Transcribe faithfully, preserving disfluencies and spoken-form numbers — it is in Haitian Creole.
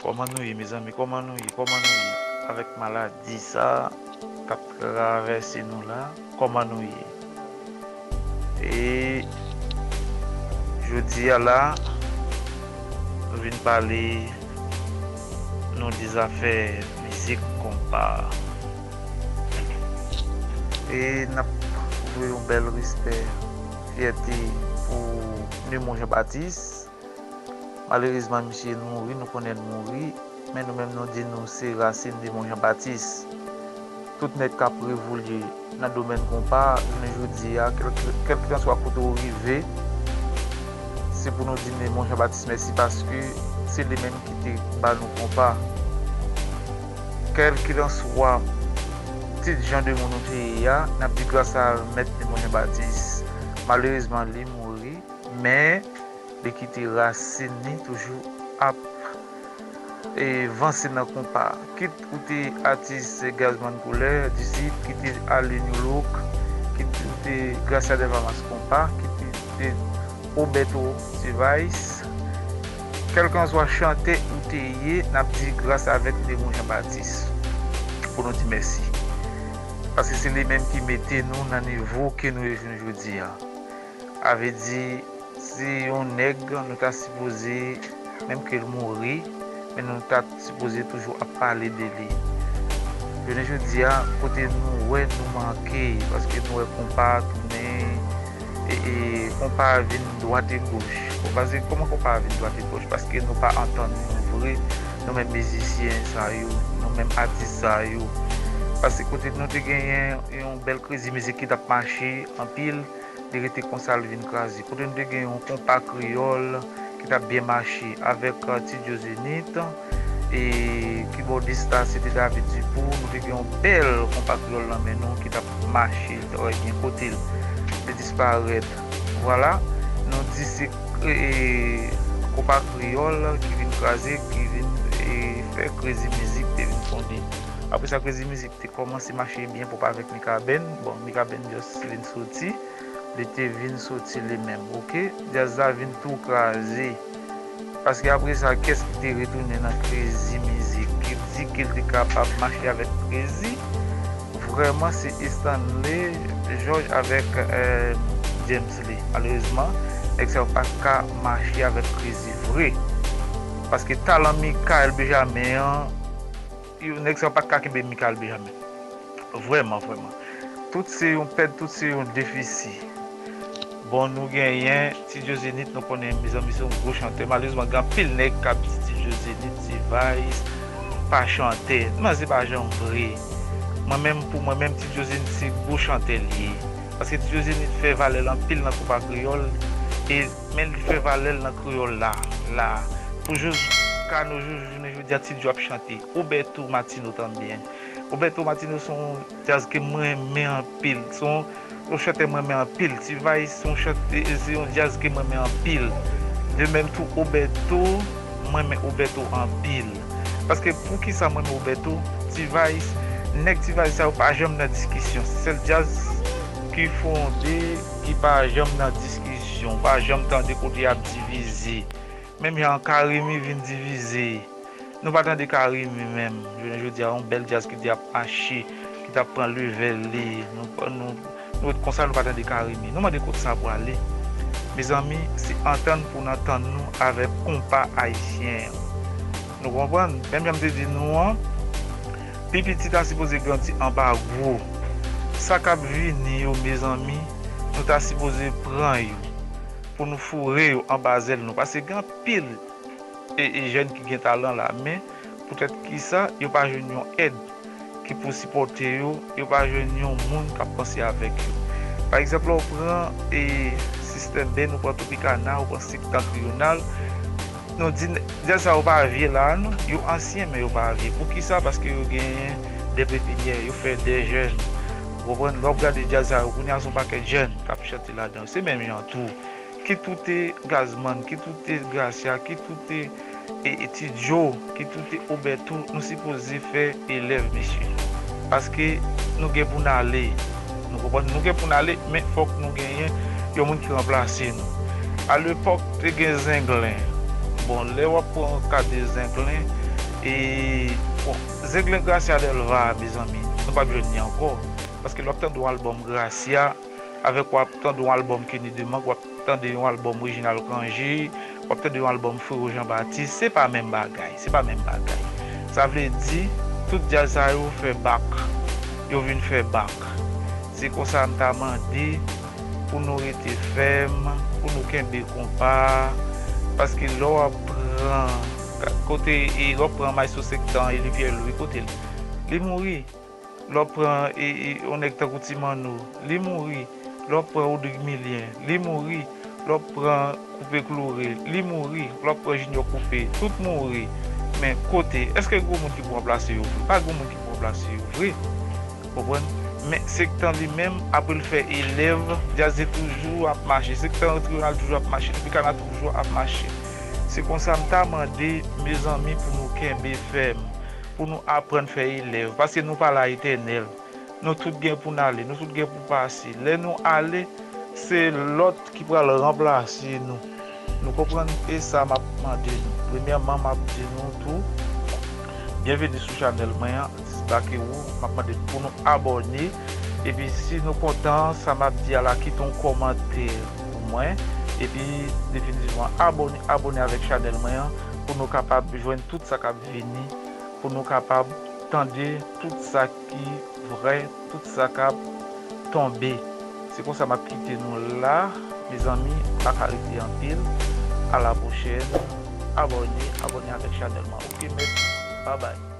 Kòman nou ye, mezanmi? Kòman nou ye? Kòman nou ye? Avèk maladi sa k ap travèse nou la, kòman nou ye? E jodi a la, nou vin pale nou de zafè mizik konpa. E n ap voye yon bèl respè, fyète pou Nemon Jean Baptiste. Malerezman, misye mouri, nou konnen l mouri, men nou menm nou di nou se rasin Nemon Jean Baptiste. Tout nèg k ap revolye nan domèn konpa, jounen jodi a, kèlke, kèlkeswa kote w rive, se pou nou di Nemon Jean Baptiste mèsi paske se li menm ki te ba nou konpa. Kèlkelanswa tit jan de moun nou te ye a, n ap di gras a Mèt Nemon Jean Baptiste. Malerezman, li mouri, men li kite rasin li toujou ap e, vanse nan konpa. Kit ou te atis Gazman Koulè, Disip, kit ou te ale New Look, kit ou te Gracia Delvamas konpa, kit ou te Obeto T-Vice. Kèlkanswa chantè ou te ye, n ap di gras avèk Nemon Jean Baptiste pou nou di mèsi. Paske se li menm ki mete nou nan nivo ke nou ye jounen jodi a. A vle di, se yon nèg nou ta sipoze, menm ke l mouri, men nou ta sipoze toujou ap pale de li. Jounen jodi a, kote nou wè nou manke, paske nou wè konpa tounen, e, e konpa vin dwat e goch. Bon, paske kòman konpa vin dwat e goch? Paske nou pa antann nou vre, nou menm mizisyen sa yo, nou menm atis sa yo. Paske kote nou te genyen yon bèl krezi mizik ki t ap mache anpil, li rete konsa, l vin kraze. Kote nou te gen yon konpa kreyòl ki t ap byen mache avèk, eh, Ti Djo Zenith, e kibòdis la se te David Dupou. Nou te gen yon bèl konpa kreyòl nan men nou ki t ap mache trè byen. Kote l? Li disparèt. Vwala, nou di se, eh, konpa kreyòl ki vin kraze, ki vin, eh, fè Krezi Mizik te vin fonde. Apre sa, Krezi Mizik te kòmanse mache byen pwòp avèk Mikaben. Bon, Mikaben just vin soti. Li te vin soti li menm, oke? Djaz la vin tou kraze. Paske apre sa, kiyès ki te retounen nan Krezi Mizik? Ki di ke l te kapab mache avèk Krezi? Vrèman, se Stanley George avèk, eh, James Lee. Malerezman, nèg sa yo pa ka mache avèk Krezi vre. Paske talan Michael Benjamin an, yo, nèg sa yo pa t ka kenbe Michael Benjamin. Vrèman, vrèman. Tout se yon pèd, tout se yon defisi. Bon, nou genyen Ti Djo Zenith, nou konnen, mezanmi, se yon gwo chantè. Malerezman, gen anpil nèg k ap di Ti Djo Zenith, T-Vice, pa chantè. Non, se pa janm vre. Mwen menm, pou mwen menm, Ti Djo Zenith se gwo chantè l ye. Paske Ti Djo Zenith fè valè l anpil nan konpa kreyòl. E men li fè valè l nan kreyòl la, la. Pou jis ka nou jou, jounen jodi a, Ti Djo ap chante. Roberto Martino tanbyen. Roberto Martino se yon djaz ke mwen renmen anpil. Se yon, yon chantè mwen renmen anpil. T-Vice se yon chante, se yon djaz ke mwen renmen anpil. De menm tou, Roberto, mwen renmen Roberto anpil. Paske poukisa mwen renmen Roberto? T-Vice, nèg T-Vice sa yo pa janm nan diskisyon. Sèl djaz ki fonde, ki pa janm nan diskisyon, pa janm tande kote y ap divize. Menm jan Carimi vin divize. Nou pa tande Carimi menm. Jounen jodi a, yon bèl djaz ki te ap mache, ki t ap pran levèl li. Nou, nou, nou ret konsa, nou pa tande Carimi. Nou mande kote sa pwale. Mezanmi, se antann pou n antann nou avèk konpa ayisyen an. Nou konprann? Menm jan m te di nou an, pi piti ta sipoze grandi anba gwo. Sa k ap vini yo, mezanmi, nou ta sipoze pran yo pou nou foure yo anba zèl nou. Paske gen anpil e, e jèn ki gen talan la, men poutèt kisa yo pa jwenn yon èd ki pou sipòte yo, yo pa jwenn yon moun k ap panse avèk yo. Pa egzanp, lè w pran, e, Sistèm Ben, ou pran Tropicana, ou pran Septentrional, nou di, djaz sa yo pa vye la, non, yo ansyen, men yo pa vye. Poukisa? Paske yo genyen de pepinyè, yo fè de jèn. Ou konprann? Lè w ap gade djaz sa yo, kounye a se yon pakèt jèn k ap chante ladan yo. Se menm jan tou. Kit ou te Gazman, kit ou te Gracia, kit ou te, e, e, Ti Djo, kit ou te Oberto, nou sipoze fè elèv, mesye. Paske nou gen pou n ale. Nou konprann? Nou gen pou n ale, men fòk nou genyen yon moun ki ranplase nou. Alepòk, te gen Zenglen. Bon, lè w ap pran ka de Zenglen, E, bon, Zenglen Gracia Delva, mezanmi, nou p ap jwenn li ankò. Paske lè w ap tande yon albòm Gracia, avèk w ap tande yon albòm Kenny Demank, w ap tande yon albòm Reginald Cangé, w ap tande yon albòm Frero Jean Baptiste, se pa menm bagay, se pa menm bagay. Sa vle di, tout djaz sa yo fè bak, yo vin fè bak. Se konsa m ta mande pou nou rete fèm, pou nou kenbe konpa, paske lè w ap pran, kote, e, lè w ap pran Maestro Sèktan, Eli Pierre Louis, kote l? Li mouri. Lè w ap pran, e, e, yon nèg tankou Ti Manno, li mouri. Lè w ap pran Rodrigue Milien, li mouri. Lè w ap pran Coupé Clouré, li mouri. Lè w ap pran Junior Coupé, tout mouri. Men kote, èske gen moun ki pou ranplase yo vre? Pa gen moun ki pou ranplase yo vre. Konprann? Men Sèktan li menm, apre l fè Elèv, djaz li toujou ap mache. Sèktan Triyonal toujou ap mache. Tropicana toujou ap mache. Se konsa m ta mande, mezanmi, pou nou kenbe fèm, pou nou aprann fè Elèv, paske nou pa la etènèl. Nou tout gen pou n ale, nou tout gen pou pase. Lè nou ale, se lòt ki pral ranplase nou. Nou konprann? E sa m ap mande nou. Premyèman, m ap di nou tou, byenveni sou chanèl mwen an, Disbake Wo. M ap mande pou nou abòne. Epi si nou kontan sa m ap di a la, kite yon kòmantè pou mwen. Epi definitivman, abòne, abòne avèk chanèl mwen an pou nou kapab jwenn tout sa k ap vini, pou nou kapab tande tout sa ki vrè, tout sa k ap tonbe. Se konsa m ap kite nou la, mezanmi, m pa ka rete anpil. A la pwochèn. Abòne, abòne avèk chanèl mwen. Oke, mèsi. Babay.